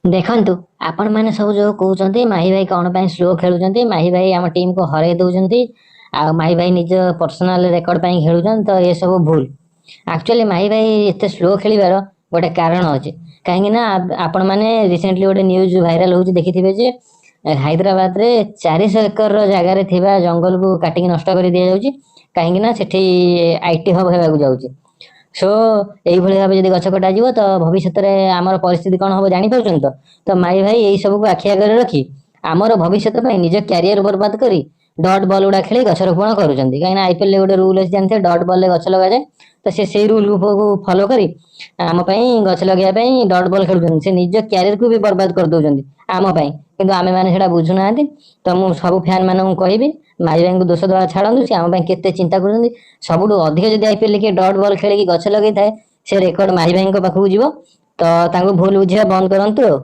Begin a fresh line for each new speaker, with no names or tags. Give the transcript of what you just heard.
ଦେଖନ୍ତୁ, ଆପଣମାନେ ସବୁ ଯୋଉ କହୁଛନ୍ତି ମାହି ଭାଇ କଣ ପାଇଁ ସ୍ଲୋ ଖେଳୁଛନ୍ତି, ମାହି ଭାଇ ଆମ ଟିମକୁ ହରେଇ ଦଉଛନ୍ତି ଆଉ ମାହି ଭାଇ ନିଜ ପର୍ସନାଲ ରେକର୍ଡ ପାଇଁ ଖେଳୁଛନ୍ତି, ତ ଏସବୁ ଭୁଲ। ଆକ୍ଚୁଆଲି ମାହି ଭାଇ ଏତେ ସ୍ଲୋ ଖେଳିବାର ଗୋଟେ କାରଣ ଅଛି। କାହିଁକି ନା ଆପଣମାନେ ରିସେଣ୍ଟଲି ଗୋଟେ ନ୍ୟୁଜ୍ ଭାଇରାଲ ହଉଛି, ଦେଖିଥିବେ ଯେ ହାଇଦ୍ରାବାଦରେ 400 ଏକରର ଜାଗାରେ ଥିବା ଜଙ୍ଗଲକୁ କାଟିକି ନଷ୍ଟ କରି ଦିଆଯାଉଛି, କାହିଁକି ନା ସେଠି IT hub ହେବାକୁ ଯାଉଛି। ସୋ ଏଇଭଳି ଭାବେ ଯଦି ଗଛ କଟାଯିବ, ତ ଭବିଷ୍ୟତରେ ଆମର ପରିସ୍ଥିତି କଣ ହବ ଜାଣିପାରୁଛନ୍ତି ତ? ତ ମାହି ଭାଇ ଏଇ ସବୁକୁ ଆଖି ଆଗରେ ରଖି ଆମର ଭବିଷ୍ୟତ ପାଇଁ ନିଜ କ୍ୟାରିୟର ବର୍ବାଦ କରି ଡଟ୍ ବଲ୍ ଗୁଡା ଖେଳି ଗଛ ରୋପଣ କରୁଛନ୍ତି। କାହିଁକିନା ଆଇପିଏଲ ରେ ଗୋଟେ ରୁଲ ଅଛି, ଜାଣିଥିବେ, ଡଟ୍ ବଲ୍ ରେ ଗଛ ଲଗାଯାଏ। ତ ସେ ସେଇ ରୁଲକୁ ଫଲୋ କରି ଆମ ପାଇଁ ଗଛ ଲଗେଇବା ପାଇଁ ଡଟ୍ ବଲ୍ ଖେଳୁଛନ୍ତି। ସେ ନିଜ କ୍ୟାରିୟରକୁ ବି ବର୍ବାଦ କରିଦଉଛନ୍ତି ଆମ ପାଇଁ, କିନ୍ତୁ ଆମେ ମାନେ ସେଇଟା ବୁଝୁନାହାନ୍ତି। ତ ମୁଁ ସବୁ ଫ୍ୟାନ ମାନଙ୍କୁ କହିବି, ମାହି ଭାଇଙ୍କୁ ଦୋଷ ଦେବା ଛାଡନ୍ତୁ। ସେ ଆମ ପାଇଁ କେତେ ଚିନ୍ତା କରୁଛନ୍ତି। ସବୁଠୁ ଅଧିକ ଯଦି ଆଇପିଏଲ କିଏ ଡଟ୍ ବଲ୍ ଖେଳିକି ଗଛ ଲଗେଇଥାଏ, ସେ ରେକର୍ଡ ମାହି ଭାଇଙ୍କ ପାଖକୁ ଯିବ। ତ ତାଙ୍କୁ ଭୁଲ ବୁଝିବା ବନ୍ଦ କରନ୍ତୁ ଆଉ।